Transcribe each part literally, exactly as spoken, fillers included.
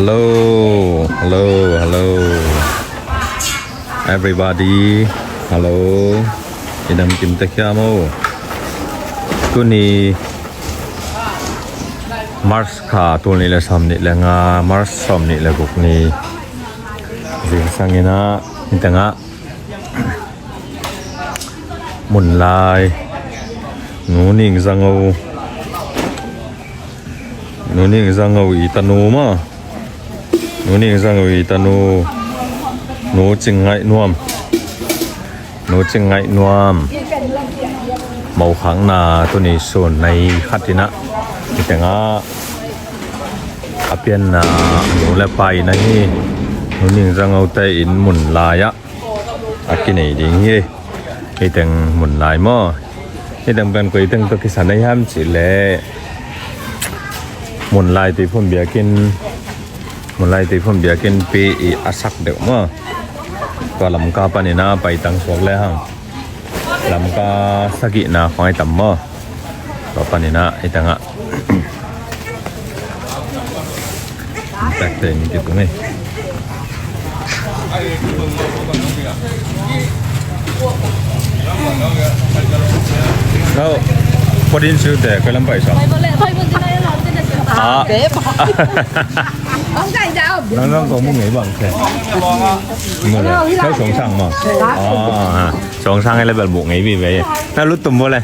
Hello, hello, hello, everybody. Hello. I dam kim tek hiam o? Tuni March kha tul nih le sawm nih le nga, March sawm nih le guk ni. Zingsang in ah, hih tengah Munlai, Nu Ning Zangau, Nu Ning Zangau i tanu maw? Nu Ning Zangau i tanu, Nu Cing Ngaih Nuam, Nu Cing Ngaih Nuam mokhakna tuni sun nai khat in ah, hih tengah a pianna nu le pa in ahi, Nu Ning Zangau te in Munlai ah a kinei ding hi. Hih teng Munlai maw? Hih teng pen koi teng tawh kisam na hiam cih leh Munlai Tuiphum biakinn, Munlai Tuiphum biakinn pi i a sak deuh maw? Tua Lamka panin a paitang suak le hang Lamka sagihna khawng ai tam maw? Tua panin a hih tengah Takte ni kitu ni. No, podin su te, koi lam pai sa. Ah. Nang nang ko mu ngei bang te. Mu le, kau song sang ma. Ah, song sang ele bel mu ngei bi be. Na lut tum bo le.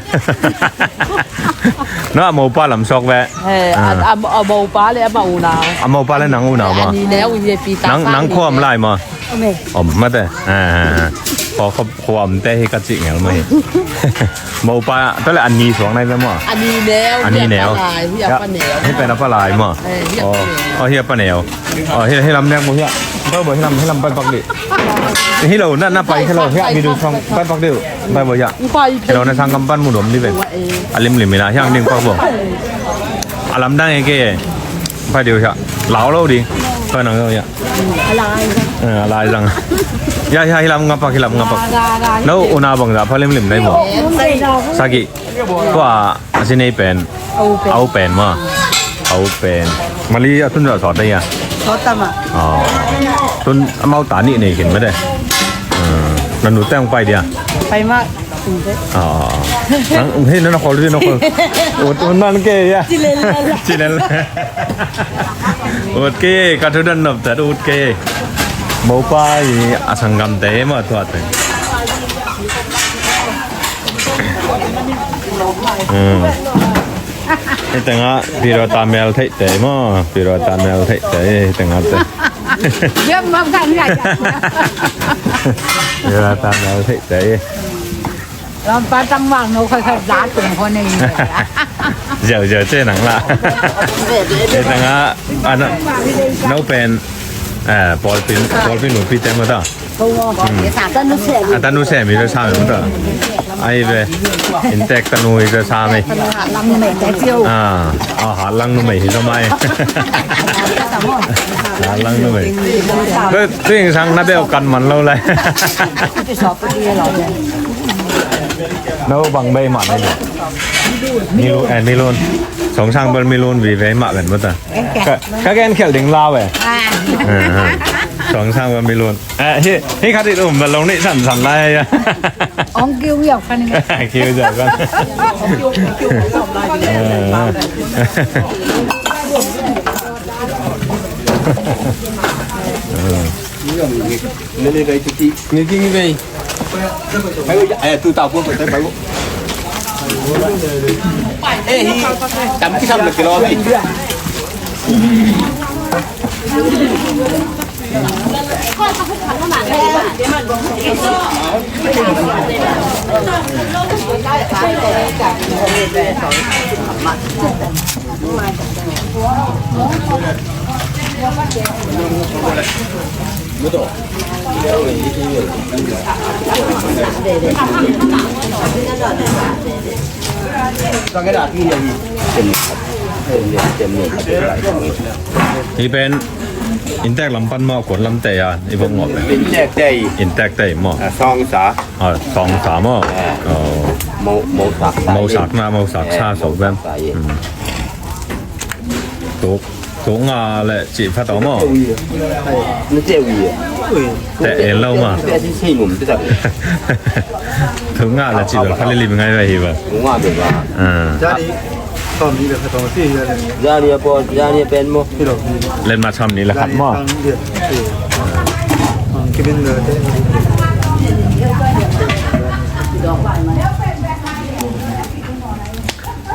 No, a mopa lam sok ve. Eh, a, a, a mopa le a ma unau. A mopa le nang unau ma. Ani neu ye pi ta. Nang, nang khua om lai ma. Om e. Om ma te. Eh, eh, eh. Khua, khua, khua om te hi ka ci ngel ma hi. Mopa, to le ani suang nai ve ma. Ani neu. Ani neu. Hi a pa lai, hi a pa neu. Hi pen a pa lai ma. Eh, hi a pa neu. Oh, oh, hi a pa neu. Oh, hi, hi lam neu mo hi a. Pai bo hi lam, hi lam pai pak di. Hi lo, na, na pai hi lo, hi a mi du suang pai pak di. Pai bo hi a. Hi lo na sang kam pan mu dom di ve. A lim lim ina hiang ding pak bo. A lam dang e ke. Pai di hi a. Lau lo di. Pai nang hi a. A lai. Eh, a lai dang. Ya, ya, hi lam ngap pak, hi lam ngap pak. No, una bang da pa lim lim nai mo. Sagi. Tua a si nei pen. Au pen. Au pen ma. Au pen. Mali a tun za sawt dai a. Sawt tama. Oh. Tun amau ta ni nei kin ma de. Hmm. Nan nu teng pai dia. Pai ma. Oh. Nang hei nang khol di nang khol. Ut un nan ke ya. Cilel la. Cilel. Ut ke ka thu dan nop ta ut ke. Mopa i a sanggam te ma tua te. Hmm. Hih tengah pirata mel theih te maw, pirata mel theih te hih tengah te. Pirata mel theih te. Lampa tang wang no kha kha za tung ho nei. Ziau ziau ce nang la. Hih tengah a no pen, eh, pawlpi, pawlpi nupi te maw ta. A tanu sem hi ve sam hi mata. Ai ve. Inntek tanu hi ve sam hi. Ah, ah, hatlang numei hi ve mai. Hatlang numei. Tuing sang na beu kan man lo lai. No bang bei man hi. Milun, eh, milun. Song sang bel milun vi ve ma ven mata. Ka, ka gen khel ding lau eh. Ah. Eh, eh. Song sang bel milun. Eh, hi, hi khat i um bel long ni san san lai ya. Ong kiu yau kan. Kiu yau kan. Ngi ngi vei. Ai, tu tau pun pai pai. Eh, hi. Tam ki sam le kilo bi. Hi pen, inntek lam pan maw, kuan lam tei a, i vok ngawh pen. Inntek tei. Inntek tei maw. A, sawngsa. A, sawngsa maw. A. Oh. Mo, mo sak sa. Mo sak na, mo sak sa, eh, so pen. Mo sak sa, eh. Hmm. Tuk. Tuk nga le cih pha tawh maw? Ui. Ai, na ceh ui. Ui. Teh en lo maw? Teh si sei ngum te tak. Tuk nga le cih bel pha lilim ngai ve hi ba. Tuk nga bel ba. Ah. Jani, sawm nih le khat tawh si hi le. Jani a pawt, jani a pen maw? Hi lo hi. Letmat sawm nih le khat maw? Jani sang dia. Ui. Ang kibin le te.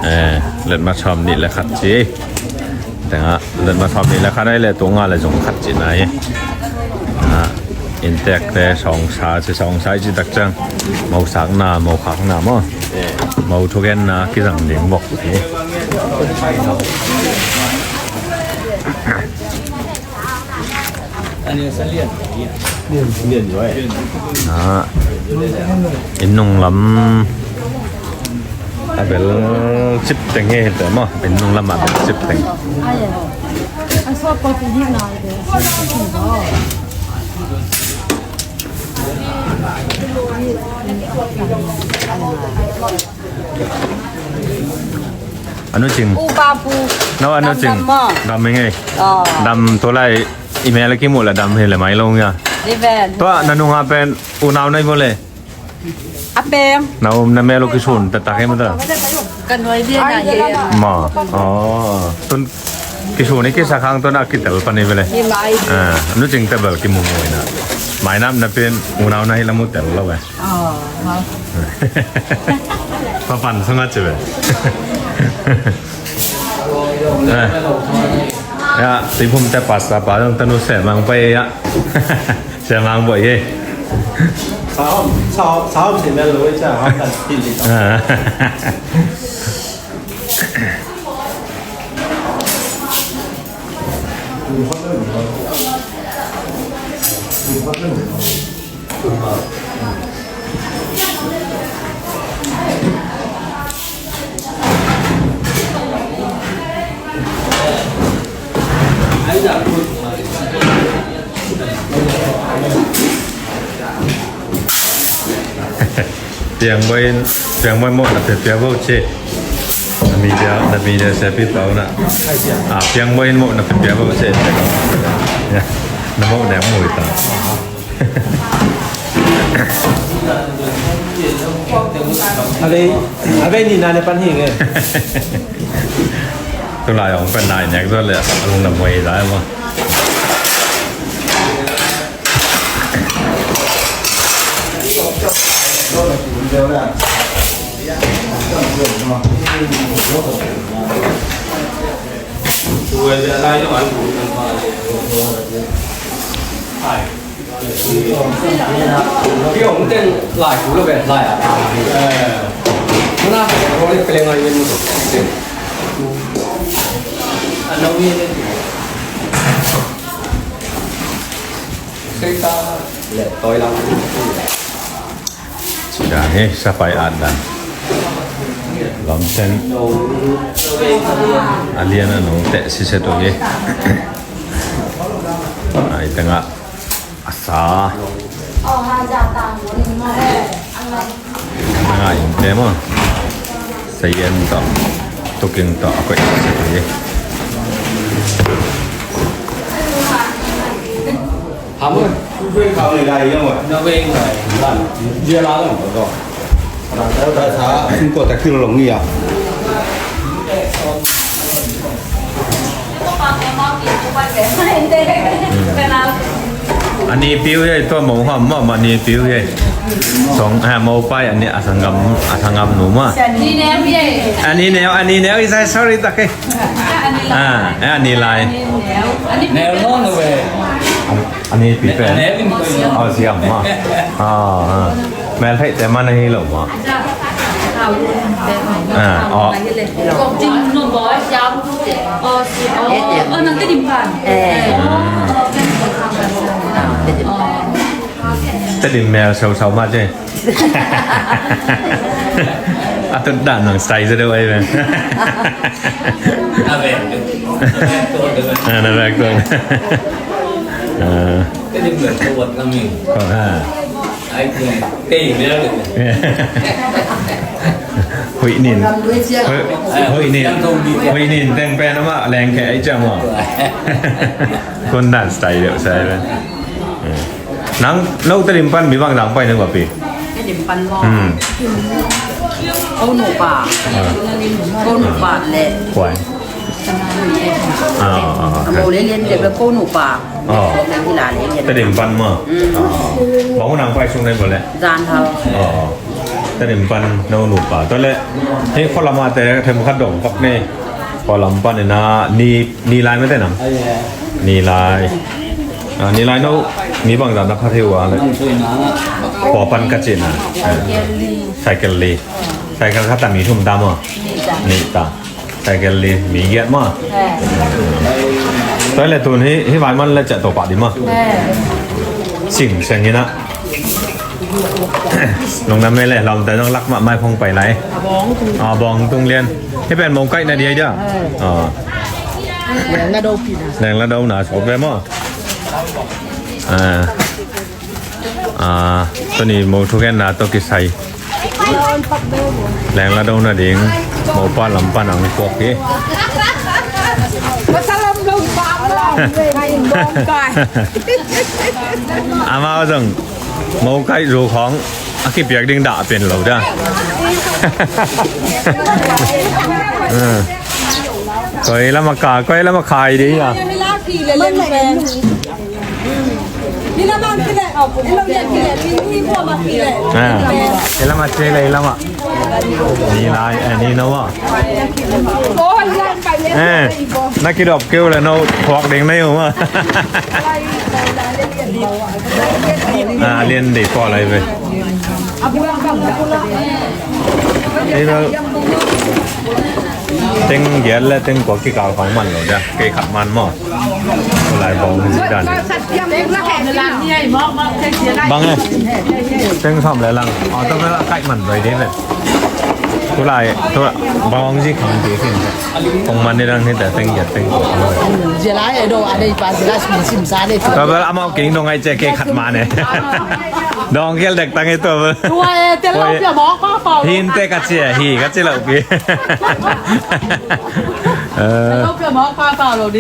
Eh, letmat sawm nih le khat ci. Tengah letmat sawm nih le khat ai le tuk nga le zong khat ci na hi. Ah, innteekte sawngsa ci, sawngsa i ci tak ciang mosakna, mokhakna maw? Mo thugenna kizang ding bok hi. Ah, inn nung lam a bel cip teng hi te maw? Inn nung lam a bel cip teng. A nu Cing. Upa pu. No, a nu Cing. Dam, dam maw? Dam hi ngei. Oh. Dam tua lai i mel a kimuh la dam hi le mai lo ngia. Hi ven. Tua na nunga pen unau nai bo le. A peng. Na um na mel lo kisun ta ta ke ma ta. Ka nuai dia na ye. Ma. Oh. Tun kisun ni kisa khang tun a kitel pa ni bele. Hi mai. Ah, nu Cing ta bel kimuh muh na. Mai nam na pen unau nai la mu tel lo ve. Aw, ha. Papan sunga ci ve. Eh. Ya, Tuiphum te pasta pa dong tanu se mang pai ya. Se mang boi ye. Sahom, sahom, sahom se mel lo cha ha kan ti li. Ah. Piang boy, piang boy mo na pe pia bo che. Na mi dia, na mi dia se pi pau na. Ah, piang boy mo na pe pia bo che. Ya, na mo na mo ita. A vei, a vei ni na ne pan hi nge. Tu lai ong pan nai nek zo le, a lung na mo ita mo. Sida he sapai adan. Lomsen. Alian anu te sise tu he. Ai tengah asa. Ngai te mo. Sayen to. Tuking to ako sise tu he. Hamul. Ani piu ye, tua mo ham ma, ani piu ye. Song ha mo pai ani asangam, asangam nu ma. Ani neu, ani neu, is I sorry tak eh. Ah, eh, ani lai. Neu no no we. Ani pi pen. Ani pi pen. Oh, siam ma. Ah, ah. Mel thei te man hi lo ma. Ah, oh. Tedim mel sau sau ma che. A tut dan nang sai sa deuh ai ve. Na vek tu. Ah, na vek tu. Ah. Tedim mel sau wat lam hi. Oh, ha. Ai, tedim mel tu. Hoih nin. Hoih, hoih nin. Hoih nin teng pen amah lengkhia ei ciang maw. Kun dan style deuh sai pen. Nang, no Tedim pan mi bangzah pai na, Guapi? Tedim pan maw? Hmm. Ko nupa. Ah. Ko nupa le. Kuai. Ah, ah, ah. Amo le lian le ko nupa. Ah. Ko le hila le lian. Tedim pan maw? Hmm. Ah. Bang nang pai sung nai bo le. Zan hal. Ah. Tedim pan no nupa. Tua le, hei, khualam a te them khat dong pak ne. Khualam pan ina ni, ni lai mete nam. Ni lai. Ah, ni lai no, ni bangzah na pha thei ua le. Khua pan ka cih na. Ah. Cycle li. Cycle khat a mi thum ta maw? Nih ta. Cycle li mi giat maw? Tua le tun hi, hi vai man le ciah to pah di maw? Sing seng hi na. Nong na me le, lawmte nong lak mah mai phong pai lai. A bawng tung lian. Hi pen mong kaih na di ai dia. Leng la do na sok ve maw? Ah. Ah, tuni mo thugenna tawh kisai. Lengla do nading mopa lam pan ang puak hi. Amau zong mo kaih zu khawng a kipiak ding dah pen lo dah. Koi lam a ka, koi lam a khai ding a. Ah, ilama chile, ilama. Ni lai, eh, ni nawa. Eh, na kidop keu le no, thuak ding na yu ma. Ah, lian dei pua lai ve. Ei lo. Teng giat le teng kua kikal khong man lo dia, kei khat man maw. Lai bawng zi dan. Bang e. Teng sawm le lang. Aw, tua bel a kaih man doi dei ve. Tulai, tulai bawng zi khong dei khin. Khong man ni dang hi ta teng giat teng kua. Zi lai e do, a dei pa zi lai sim sim sa dei. Tua bel amau kei dong ai cia kei khat man e. Dong kel dek tang e tua bel. Tua e, tel lo pia mawk pa pau. Hin te ka cia hi, ka cia lo pi.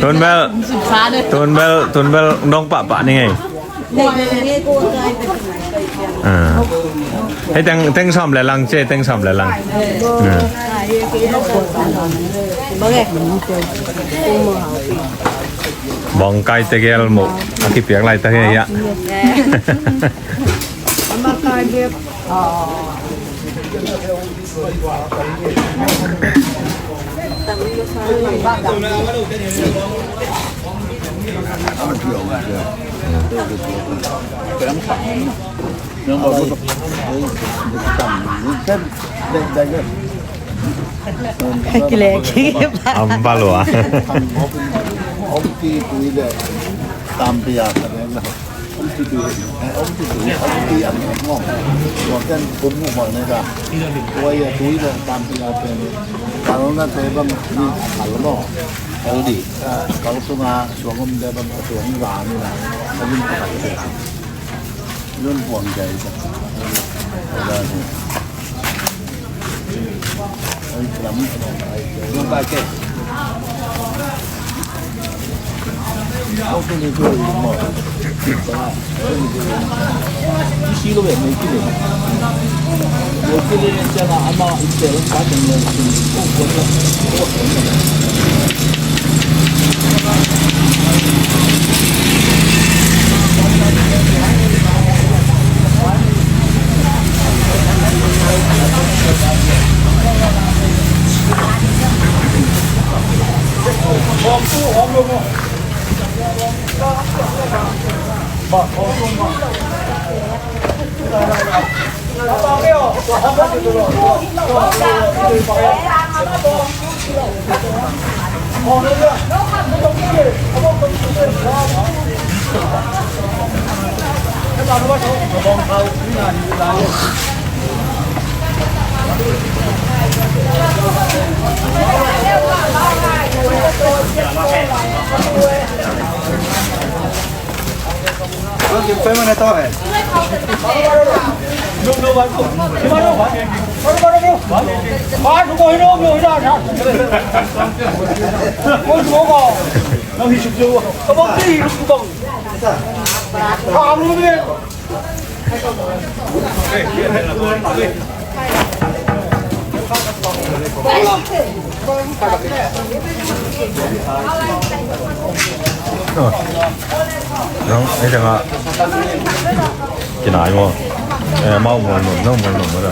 Tun bel, tun bel, tun bel nong pahpah ni ngei. Hei teng, teng sawm le lang ce, teng sawm le lang. Bawngkai tegel moh a kipiak lai ta hei ah. Kileh ki. Am balua. Om ti tui le tampi a ka ne na. Om ti tui, eh, om ti tui, om ti a ne ngong. Tua ken kum mu hol ne ka. Tua ia tui le tampi a pen. Kal na te bang ni kal mo. Kal di. Ah, kal sunga suang om te bang suang ra ni na. Kal ni kal te. Nun puang jai sa. Ai lam. Nun pa ke. Kau tu ni tu mo. Isi lo be mo kile. Mo kile ni siapa ama intel pa ni. Oh, buat lah. Nang, eh, tengah. Kinai mo. Eh, mau mo, no, no, mo, no, mo, no.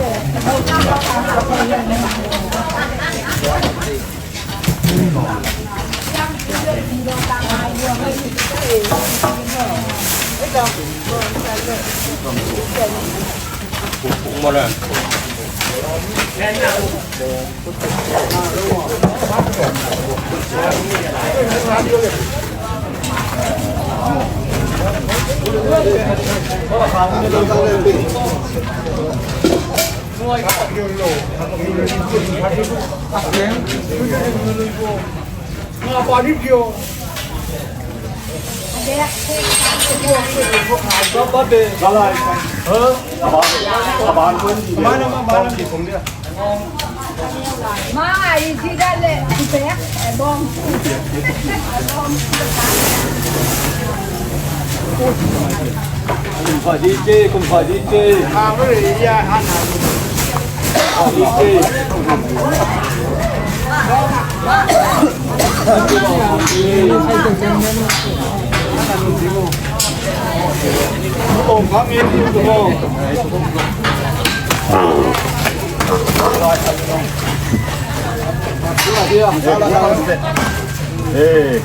Kum khat ding ci, kum khat ding ci. Kum khat ding ci. Hey.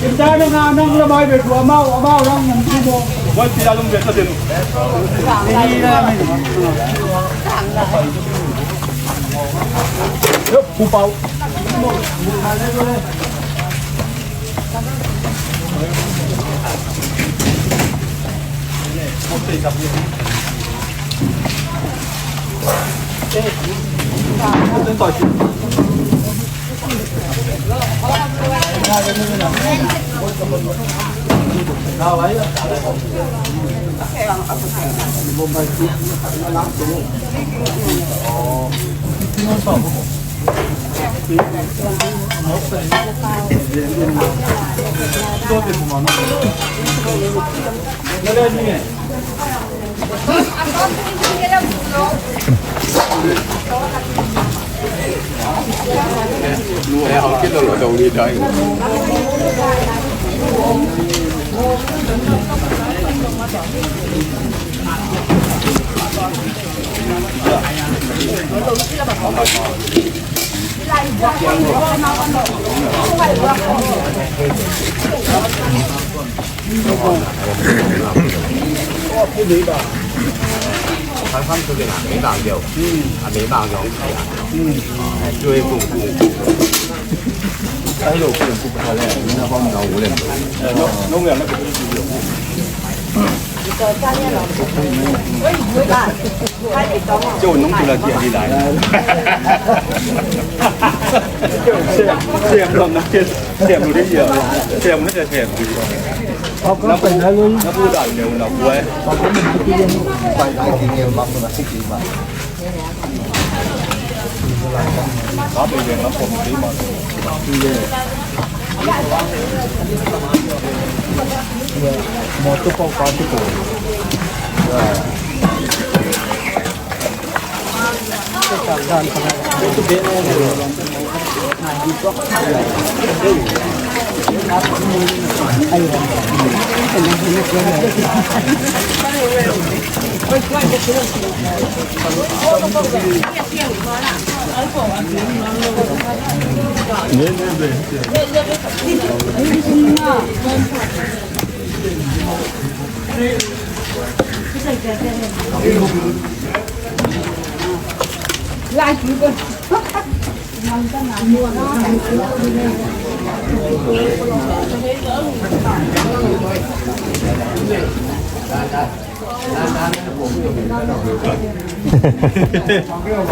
Kim ta nang a nang lamai be tua mau, amau nang nang tu mo. Wai pi alum be ta den. Ni na ni. Yo, pu pau.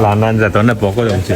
Lam nan za tawh na pawk ko dong ci.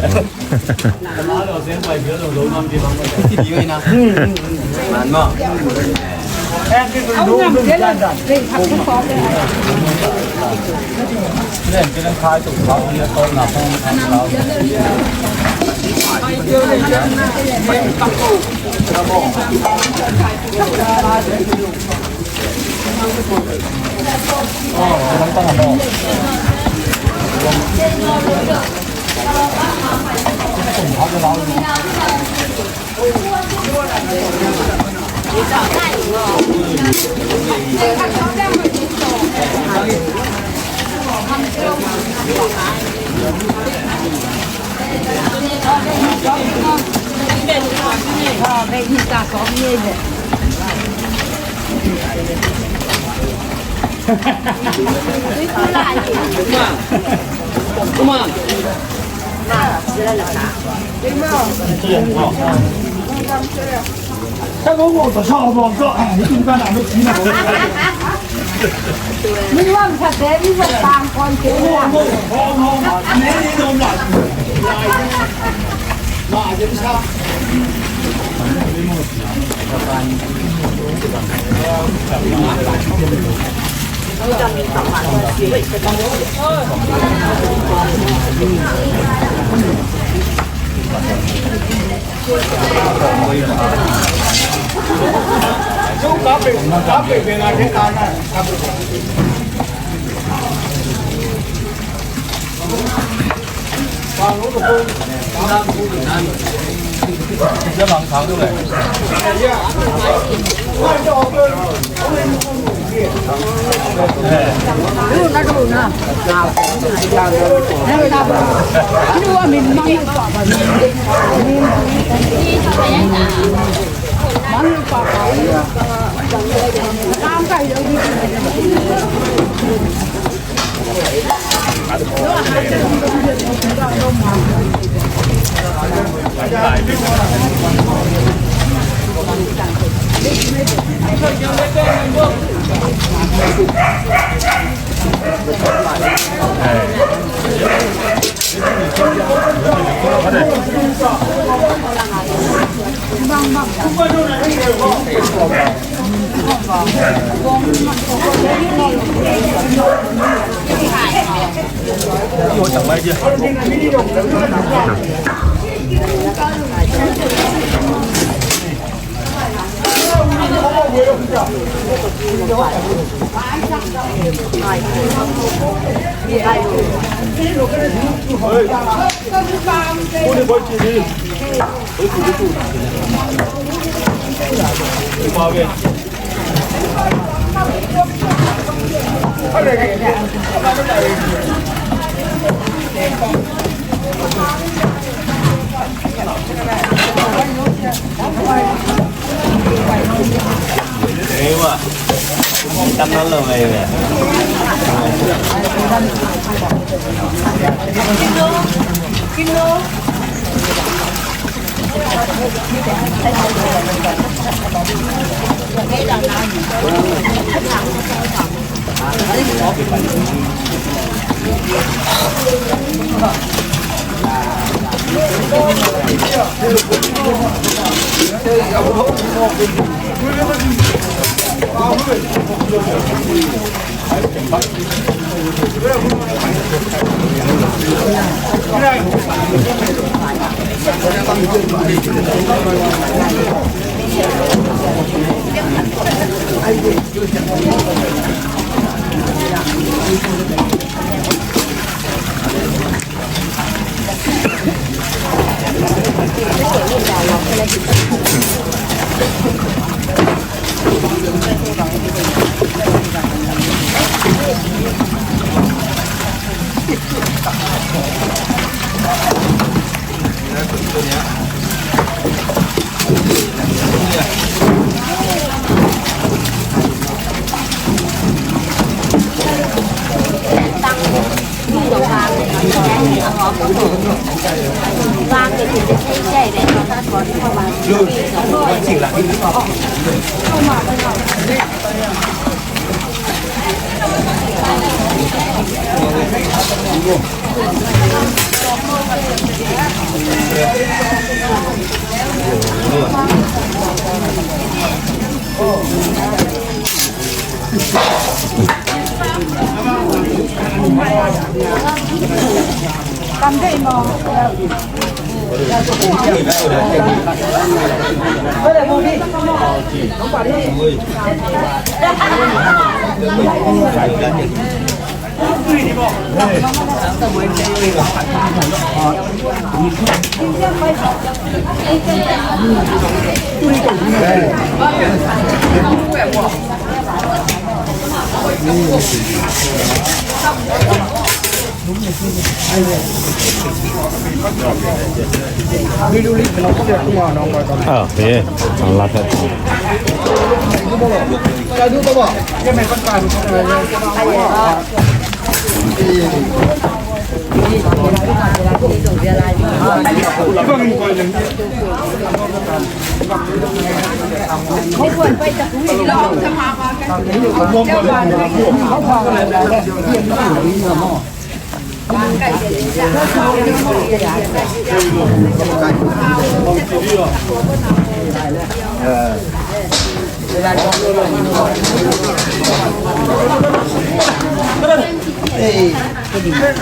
Ờ, thế. Ờ, là thật.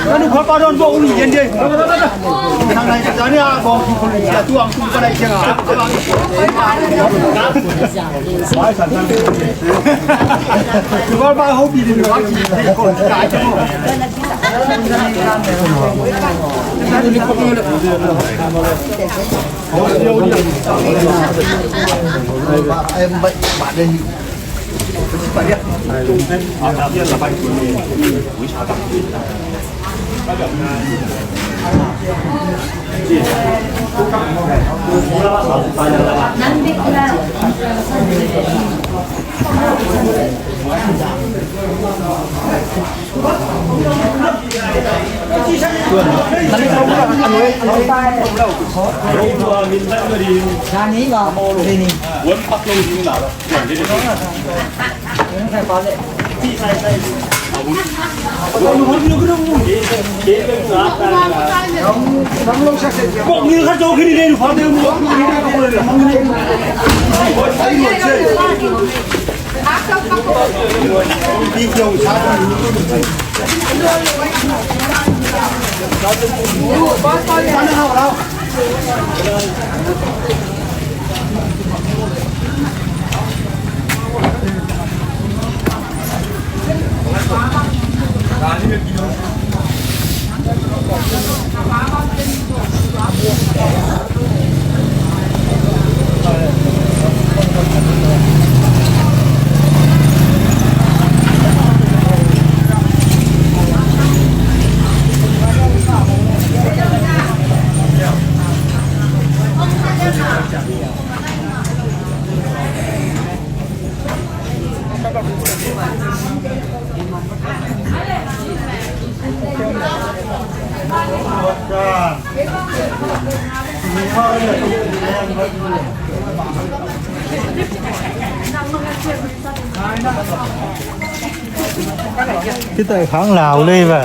Ka nu kha pa dawn bawk uh ni, gen de. Nang nai zani a bawk tu khol ni a, tu ang tu ka nai ciang a. Tu ka pa ho pi ni wa ki thei khol ka ciang. Kita khang lau lei ba.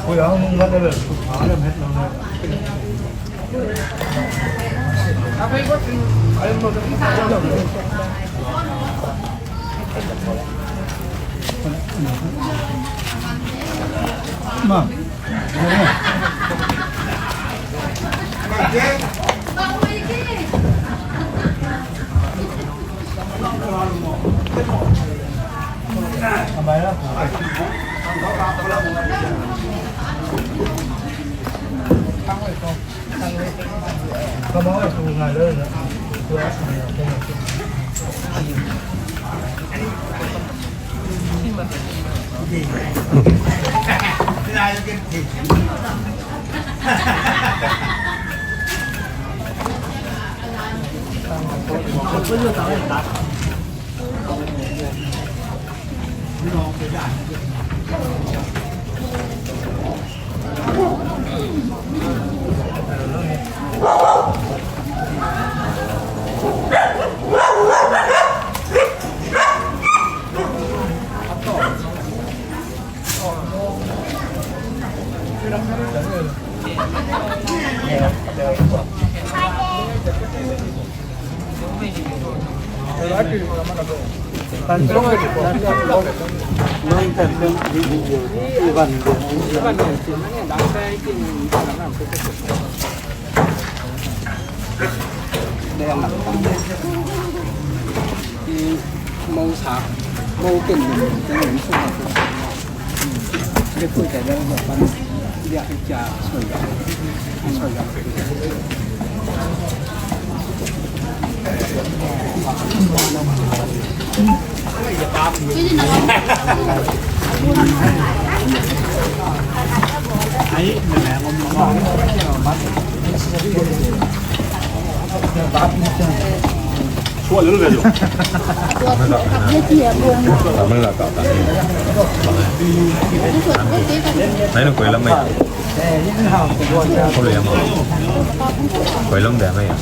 Koi lam de mai a.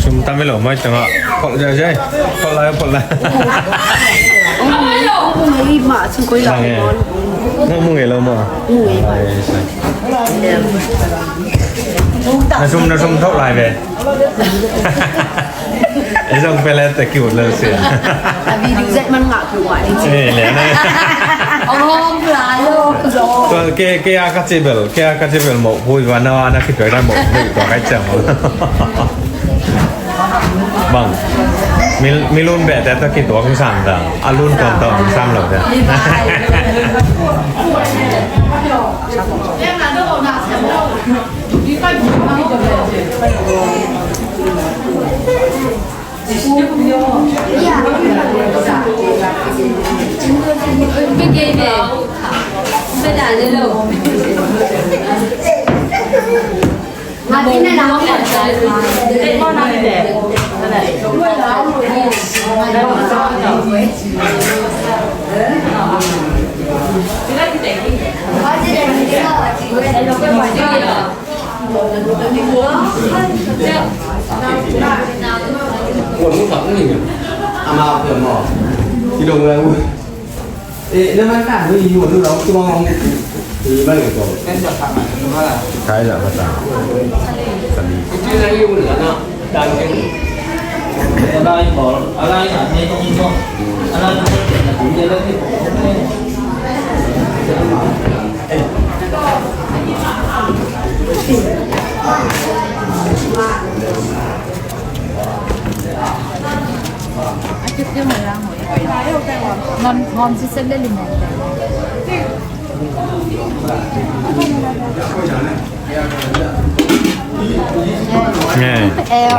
Sum tam lo mai tanga. Phol jai jai. Phol lai, phol lai. Nang e. Nang mu ngei lo ma. Na sum, na sum thok lai ve. Ei zong pele te kiu lo sia. A video zet man ngah kiu ngah ding ci. Ei, le na. Om lai lo. Tua kei, kei a ka ci bel, kei a ka ci bel mawhpui va na, na kipiak dan mawhpui tua kai ciang. Bang. Mi, mi lun beh te ta kituak hong sam ta. A lun tuam ta hong sam lo te.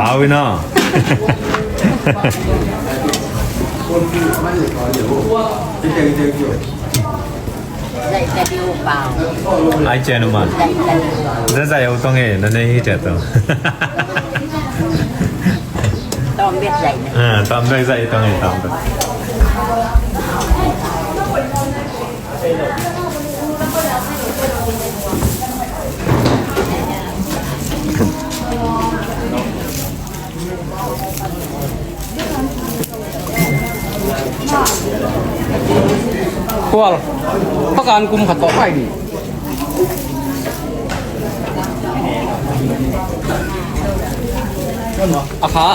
Lau ina. Ai chen uma. Zai zai au tong e, na nei hi chen tong. Tom bet zai. Ah, tom bet zai tong e, tom bet. Kual, pakan kum khat tawh pai ding. A kha,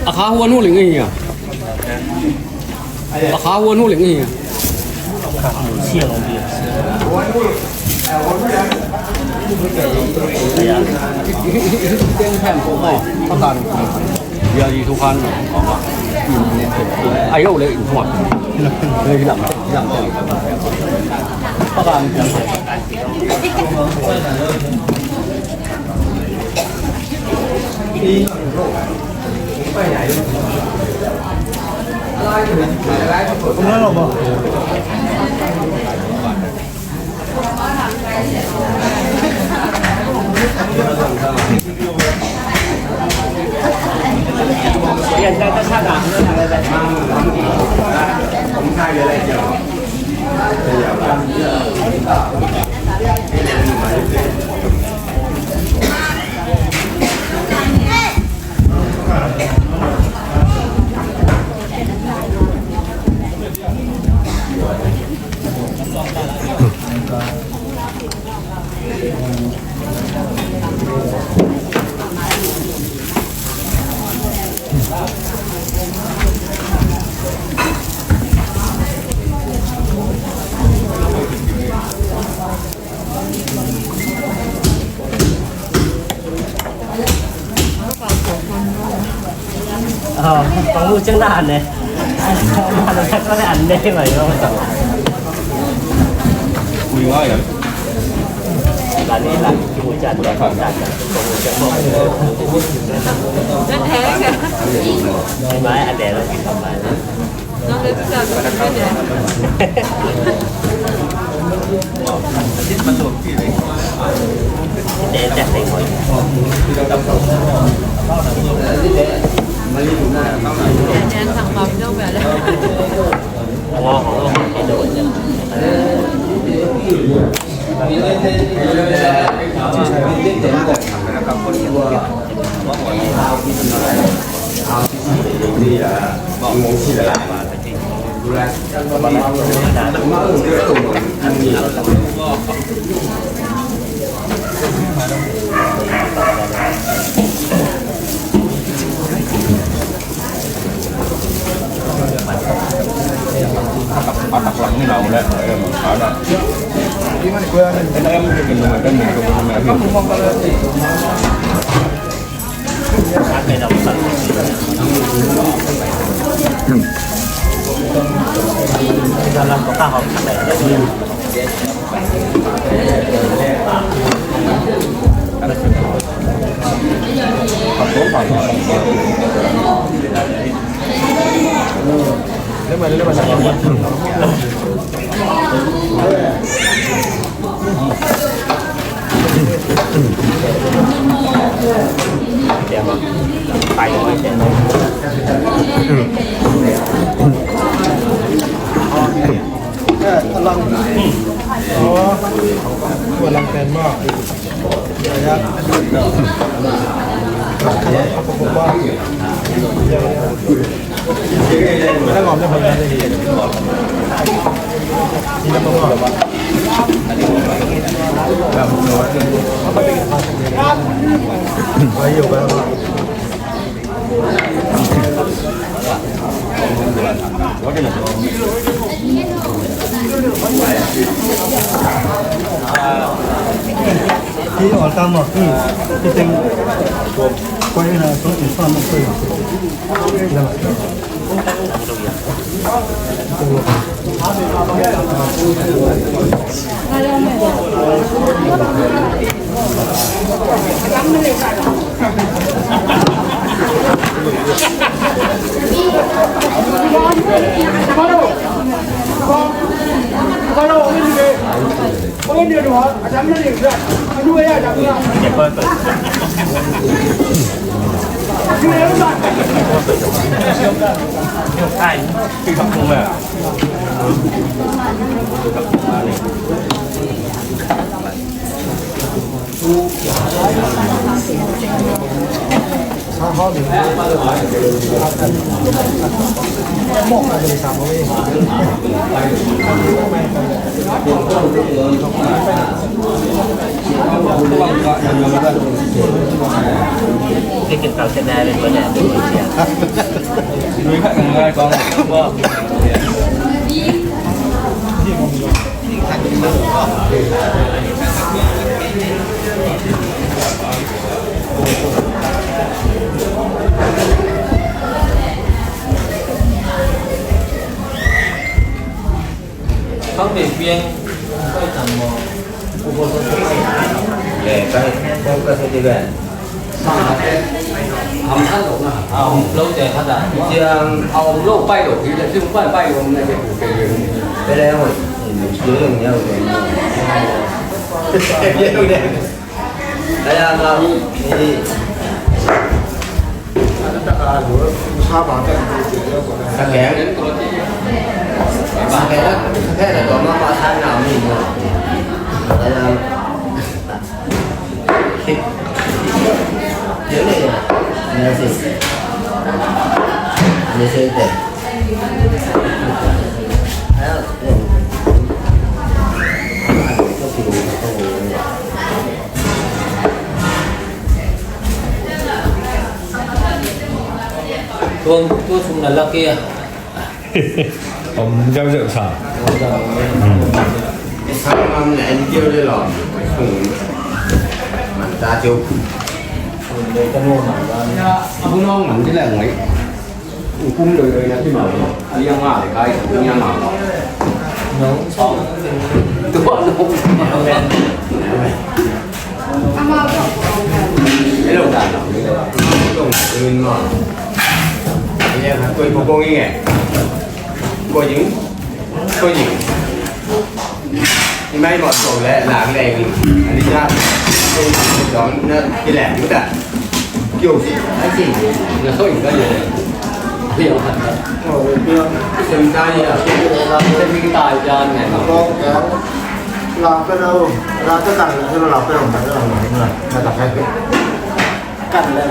a kha huan hu ling ahi a. A kha huan hu ling ahi a. Ờ, có mua trước là ăn đấy. Ăn đấy, có thể ăn đấy mà, đúng không? Ui, ngon vậy? Là đi là mua chả, chả, chả, chả, có mua trước không? Rất thế kìa. Mai ăn đấy là cái thoải mái. Patak lang ni lau le, eh, ada. Alang. Oh, alang pen ma. Ya, ya. Khang Mei Piang, kai tang maw? Leh kai, kong ka sa ti ben. Ham than lo na. A om lo te tha da. Siang a om lo pai lo, hi le sing pai pai lo na ke ku ke. Pe le mo. Lo lo nya lo. Lo lo. Kaya nga, eh, sa keng. Sa keng, sa keng na tua mah mah sa na mi mo. Kaya, yun eh, message. Message eh. Kaya, yun. Tuang, tuang sum na lak ia. Om zau zau sa. Sa ngam na en kiu le lo. Sum man ta kiu. Sum le ka no na ba. Abu nong man di la ngai. Kum doi doi na ti ma. A liang ma le kai, a liang ma. No. Tua no. Hello, ta no. Tua no. A liang ha, koi ko kong ing e. Koi ing. Koi ing. Ni mai mawh to le lak leng in. Ani na. Kong na ki leng ta. Kyo. Ai si. Na so in ka ye. Kyo. Sem ta ya. Sem ta ya ne. Lak ka lo. Lak ka kan la lo lak ka lo ma lo ma na ta ka. Kan la.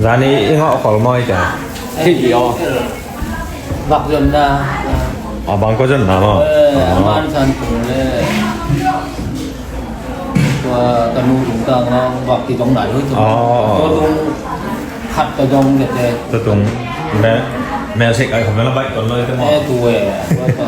Zani i ngawh khol mawi ka. Hei yo. Vak zonna. A bang ko zonna maw? Eh, a man san tung le. Tua ka nu tung ta nga vak ti zong nai hui tung. Oh. Tua tung khat ka zong le te. Tua tung me, me sek ai khom la bai ton lo te maw? Eh, tu eh. Tua ta.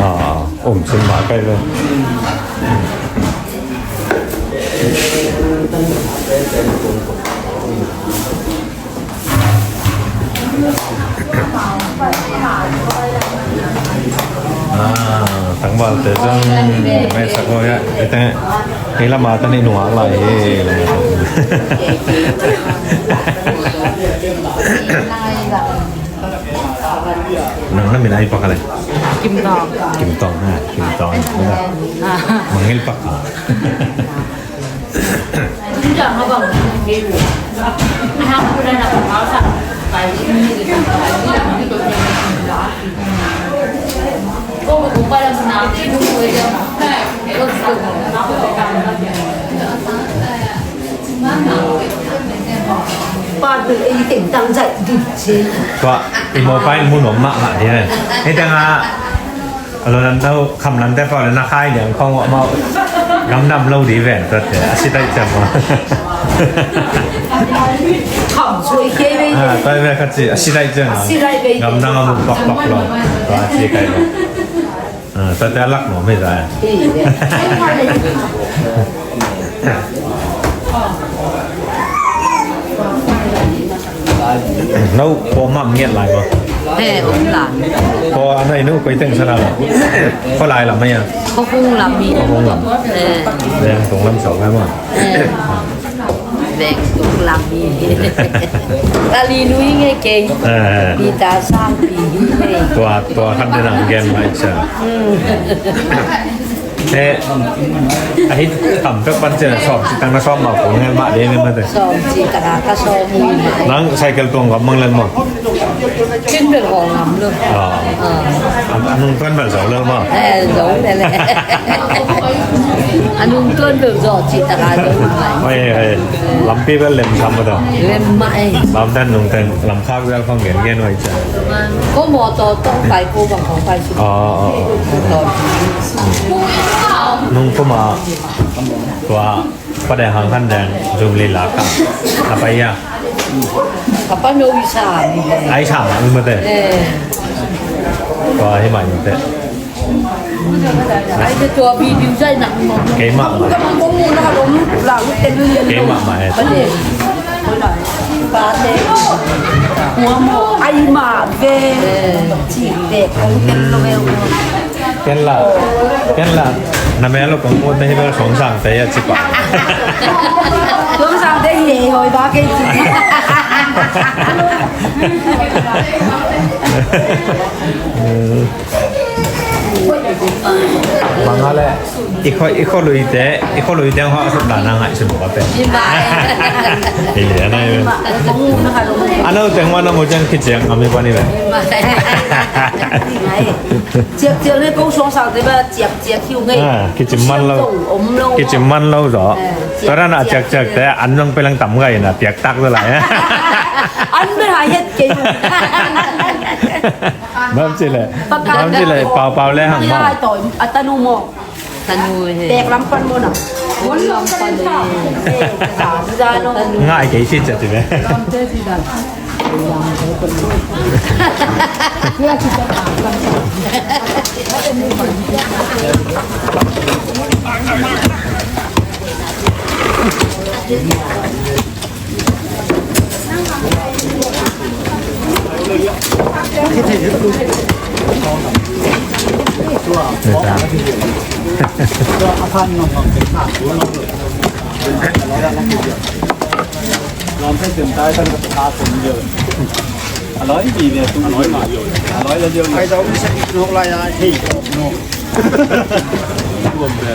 Ah, um, sin ma kai ve. Ah, tangvalte zong mai sak lo ya. Ete, hei lama tani nungak lai hi. Nang na min ai pak a le. Kim Tawng. Kim Tawng, ha, Kim Tawng. Ah. Mangil pak. Pa tu ei teng tang zai dit si. Tua, i mobile mun om mahmah ding eh. Hei tengah, a lo nan tau, kham nan te pau le na khai liang khong wah mau. Gamdam lo di ven, tua te, a si tai cem ma. Kham sui kei ve. Ah, tai ve khat si, a si tai cem ma. A si tai ve. Gamdam a mu pak pak lo. Tua si kai lo. Ah, tate a lak nuam hi ta. No, pawh mah ngiat lai maw? He, om lai. Pawh a nai nu koi teng sana maw? Khualai lam mah a? Khuahung lam hi. Khuahung lam. He. Veng tung lam sawk lai maw? He. Veng tung lam hi. Tali nui nge kei. Eh. Pi ta sang pi hi nge. Tua, tua khat den ang gen mai cha. Hmm. Eh, ahi tam pek pan cha sawm ci tang na sawm ma ko nge ma de nge ma de. Sawm ci tang a ka sawm hi. Nang cycle tuang gam mang len maw? Chin bel ko ngam lo. Ah. Ah. An, an nung tuan bel zo lo maw? Eh, zo le le. An nung tuan bel zo ci tang a zo. Oi, oi. Lampi bel lem sam ma da. Lem ma eh. Lam dan nung ten, lam khak bel khong gen gen oi cha. Ko motor tawh pai ko bang khong pai si. Ah, ah, ah. Motor. Nung ko ma tua. Pa deng hang khan deng zum li la ka. A pa ya. Ka pa no i sa mi le. Ai sa ma mi ma te. Eh. Tua hi ma mi te. Ai te tua video zai nak mo. Kei ma ma. Ka mo mo na lo la u te lu. Kei ma ma eh. Pa deng. Pa te. Mo mo ai ma ve. Eh. Ci te ko te lo ve. Ken la, ken la, na mel lo kong mut na hi bel song sang te ya ci pa. Song sang te hi hoi ba ke ci. Mang ha le, i kho, i kho lui te, i kho lui te ho a sut da na ngai sun ba pe. Hi ba. Hi le na. Ano teng wa na mo jang ki jang ami ba ni ba. Hi ba. Ciak ciak ne ko song sang te ba ciak ciak hiu ngei. Ah, kicim man lo. Om lo. Kicim man lo zo. Eh, ciak, tua dan a ciak ciak te an nong pelang tam ngai na piak tak zo lai. An be ha het ke. Bam ci le. Bam ci le pau pau le hang mo. Ai toi atanu mo. Tanu he. Tek lam pan mo na. Mon lam pan le. Ngai ke si ciak ci le. Lawm pen sim tai tan ka pha kum jo. A loi bi ve kum a loi ma jo. A loi la jo. Kai dau ni sa ki nok lai a hei nok. Tuam ve.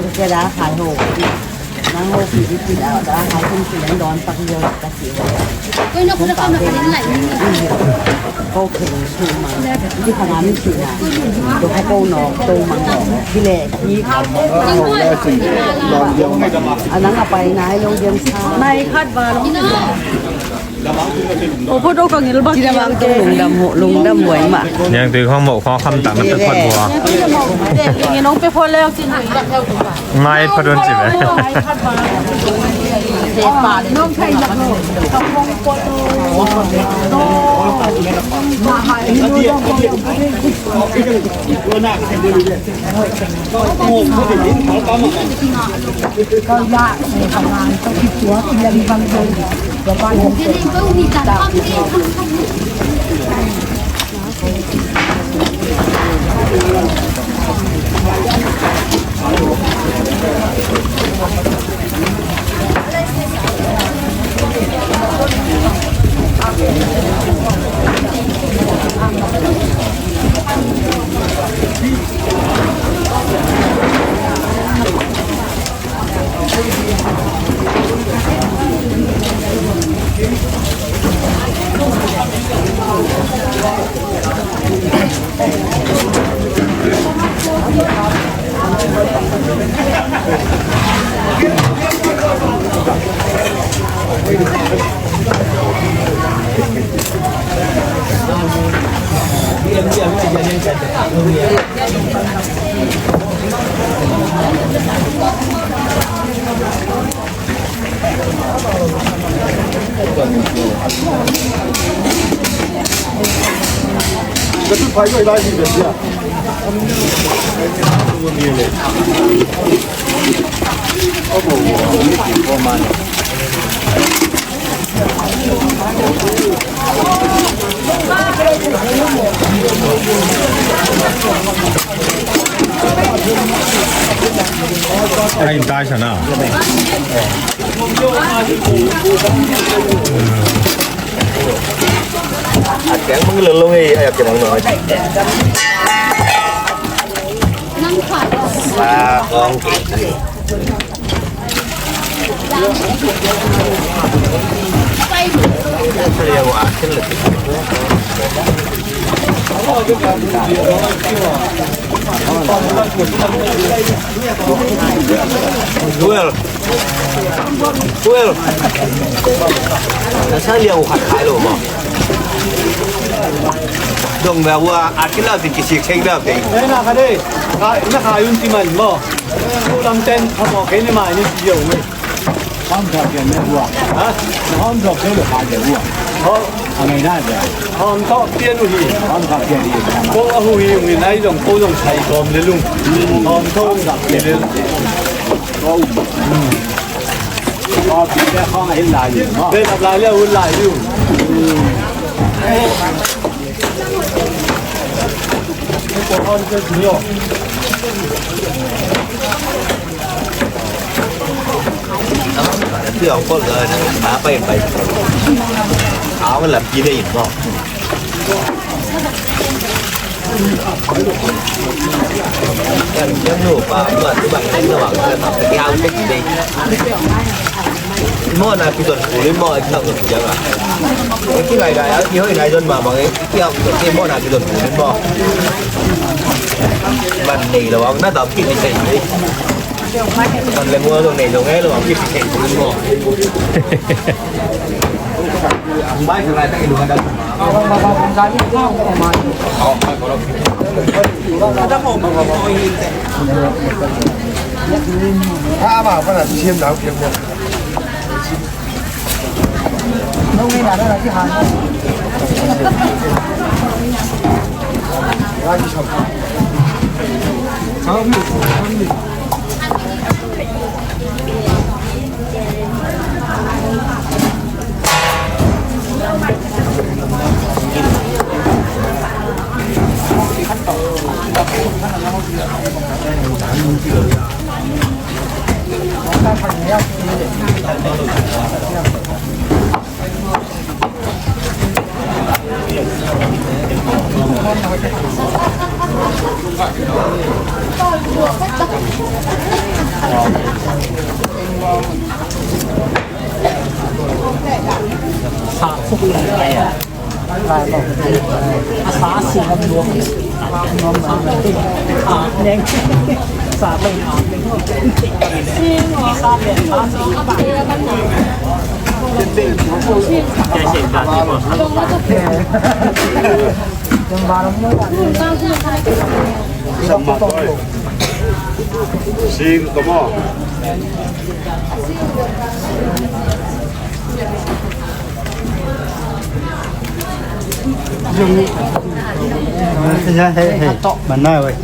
Tua dah khai ho. Nang ho pi pi pi dah dah khai kong si nang don tak yo ka si wa. Koi no kong pa kong lai. Ko kong su ma. Ti kha na mi si na. To kha ko no to ma no. Ti le ki. Anang a pai nai lo diam sa. Nai khat ba lo. Tua phot aw ka ngilh bak. Ci dah bang tung lungdam, lungdam huai mah. Niangtui khong mawh khong kham tak na pek phot bua. Ngi nong pek phot leu cin. Ngai phot un ci ve. Ai, tai sana. A tiang mang lelong ei, ai a tiang mang no. Sa kong kei. Well, well. Na sa liang u khat khai lo maw? Dong na ua a kila ti kisik seng na pe. Ei na kha de. Ka na kha yun ti man maw? Ko lam ten kha maw ke ni mai ni ti yo me. Hom thok pian ne ua. Ha? Hom thok pian ne ua. Hom. A ngai na ja. Hom thok pian u hi. Hom thok pian hi. Ko a hu hi, hu hi nai dong, ko dong sai gom le lung. Hom thok pian le lung. Ko. Ko pian le khong a hin lai ni maw. Be lap lai le u lai u. Ti ong pol ga na pa pa in pai. Aw la pi de in mo. Kan yang no pa ma tu ba kan no wa ka ta ti aw de de. Mo na pi don ku le mo ai ka ku ya ga. Ki lai ga ya ki hoi lai don ma ma ngai. Kiau ki mawhna kidon pu ding maw? Man nei lo ang na dam kik ni thei ni. Man le mua zong nei zong e lo ang kik thei pu ding maw? Ang bai sa lai tak i lu ka dam. Tha ma pa na siam nau kiam maw? Sing ka maw? Hei, hei, hei. Mana wei.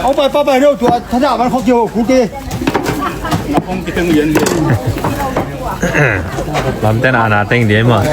Hong pai, pai, pai, no, tua, tha, tha, man, khok, kio, khu, ke. Lam ten ana teng dia maw.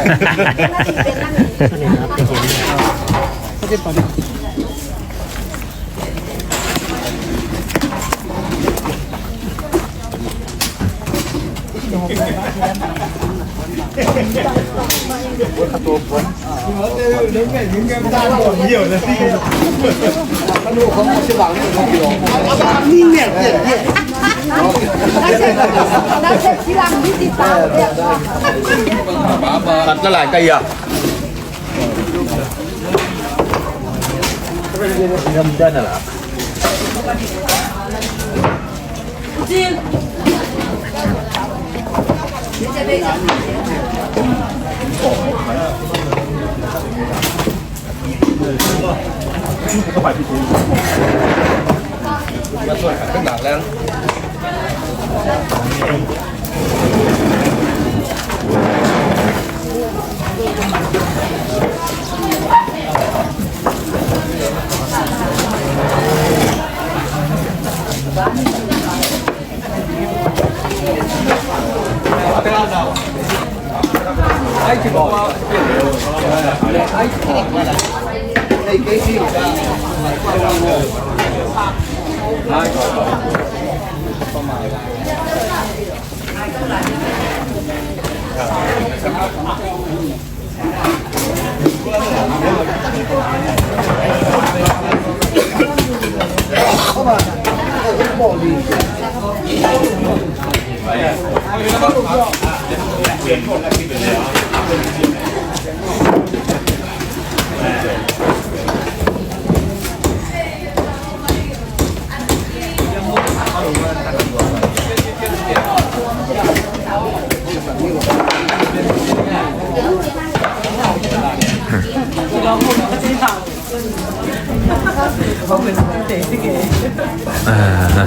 Ah,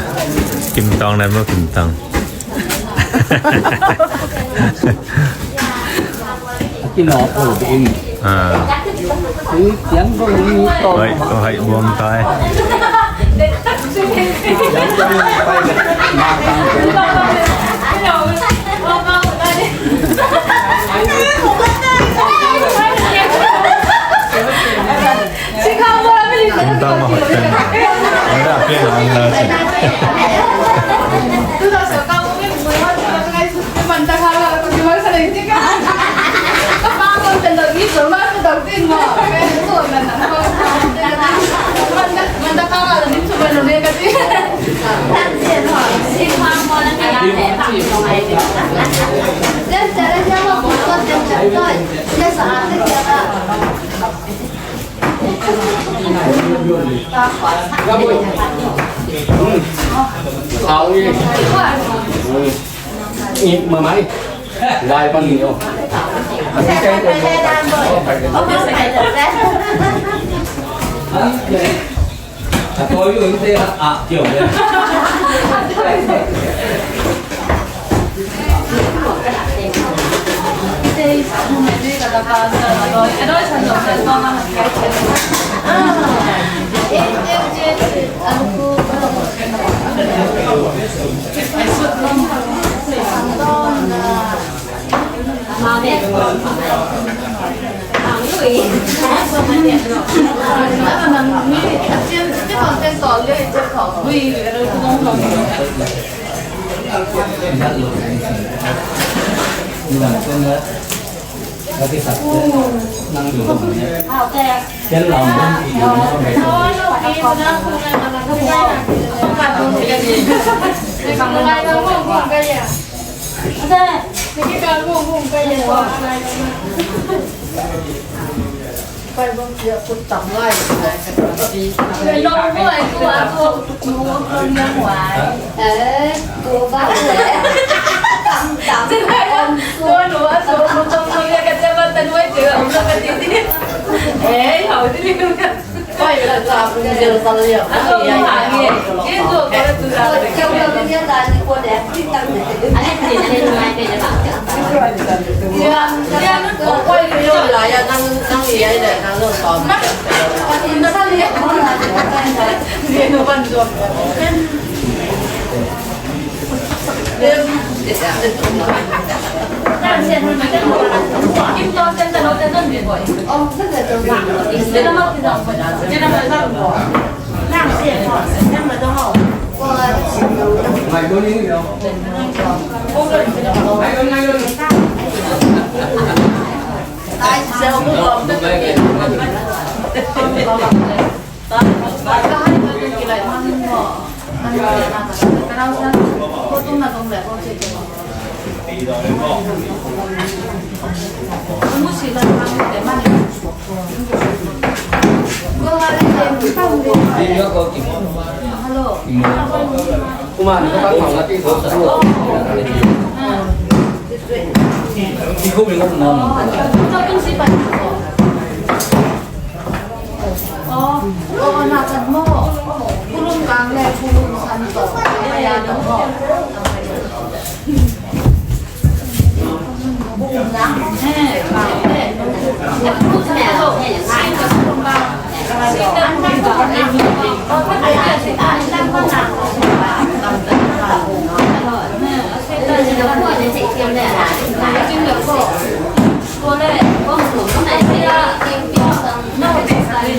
Kim Tong dan maw, Kim Tong. A kinawh lo ding. Ah. Ui, piang dong ni tawh. Hoih, hoih buang tai. Kim Tong mah hoih pen. Mada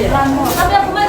piang ang na sin.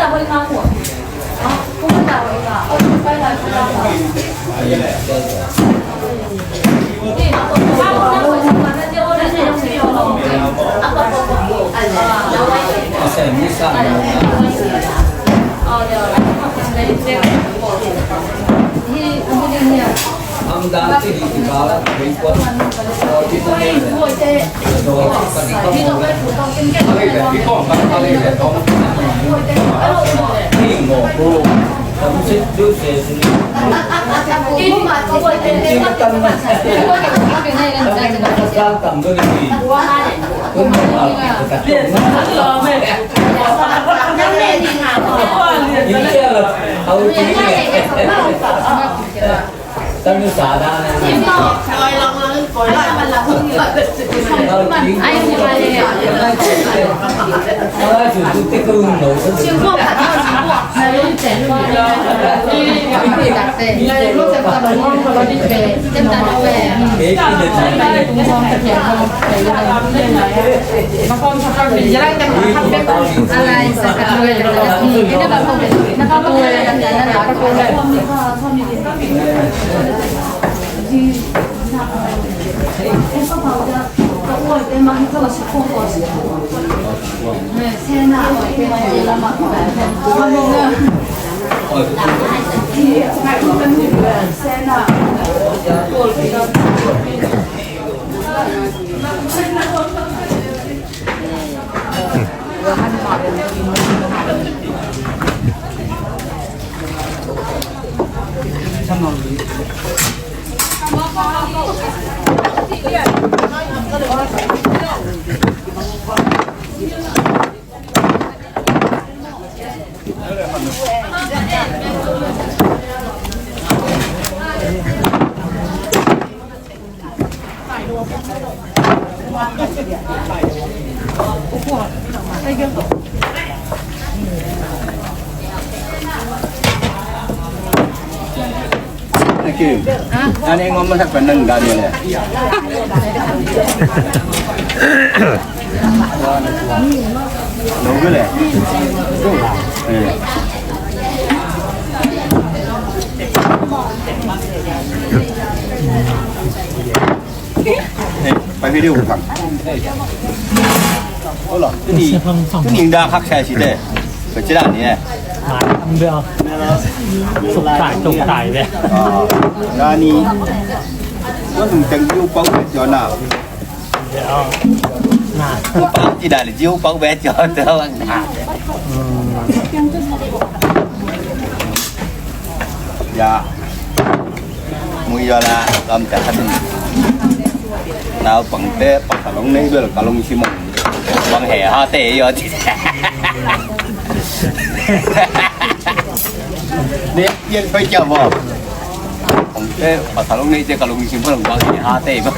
Thank you. Ani ngom masak pandan Daniel ya. Nunggu le. Eh. Eh, pai video kang. Olo, tu ni, tu ni dah khak sai si te. Kau cakap ni eh. Suk tai, suk tai deh. Ah, dah ni. Kau sung teng video pau ke Jona. Pau tidak ada jiu pau be Jona. Ya. Mui yo la lam ta khat. Naupangte pasal hong nei bel ka lungsim hong bang he ha te yo ti. Ne pian pai kia bo. Hong te pasal hong nei te ka lungsim hong bang he ha te bo.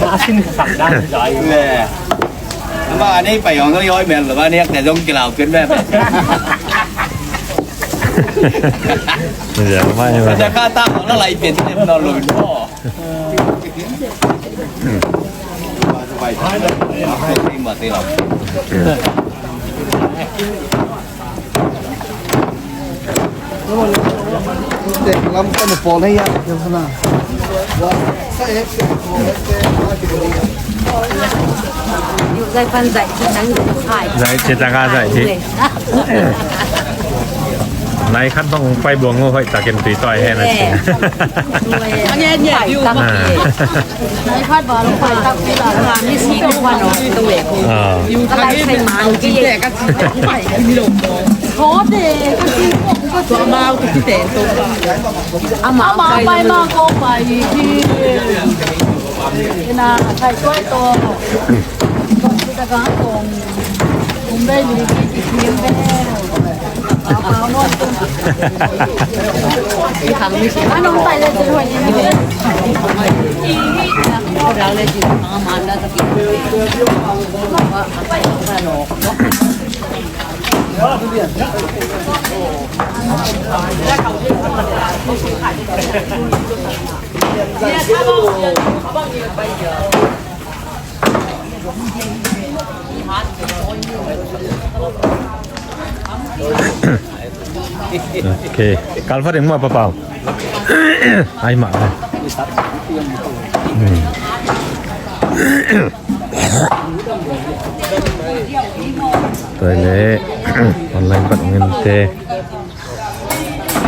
Asin sak dan dai. Ne. Ama anei pai hong yo mel ba ne te zong kilau ken be. Ya, mai, mai. Jakarta hong la lai pian te no lo no. Zai pan zai ci tang hai. Zai ci tang a zai ci. Nai khat bang pai buang ngau hoih takin tui toi hen a ci. Nai khat bang pai tak pi la. Mi si ko wan o. Ka lai sai mang ci. Ko de ka ci ko. Ko amau tu te to. Amau pai ma ko pai ki. Ina sai toi to. Ok. Kal fa ding ma pa pau. Ai ma. Hmm. Tua le online pat ngente.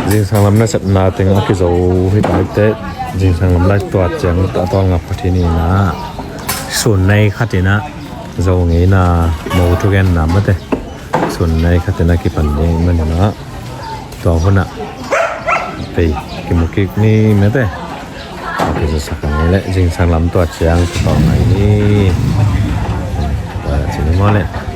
Zingsang lam nasepna teng a kizo hi ta te, zingsang lam lai tua ciang a tawlnga pha thei ni na. Sun nei khat in a zo ngei na, mo thugenna mate. Sun nei khat in a kipan ding man na. Tua hun a pei kimu kik ni mate. Tua kizo sak ni le, zingsang lam tua ciang tua ngai ni. Tua ci ni maw le.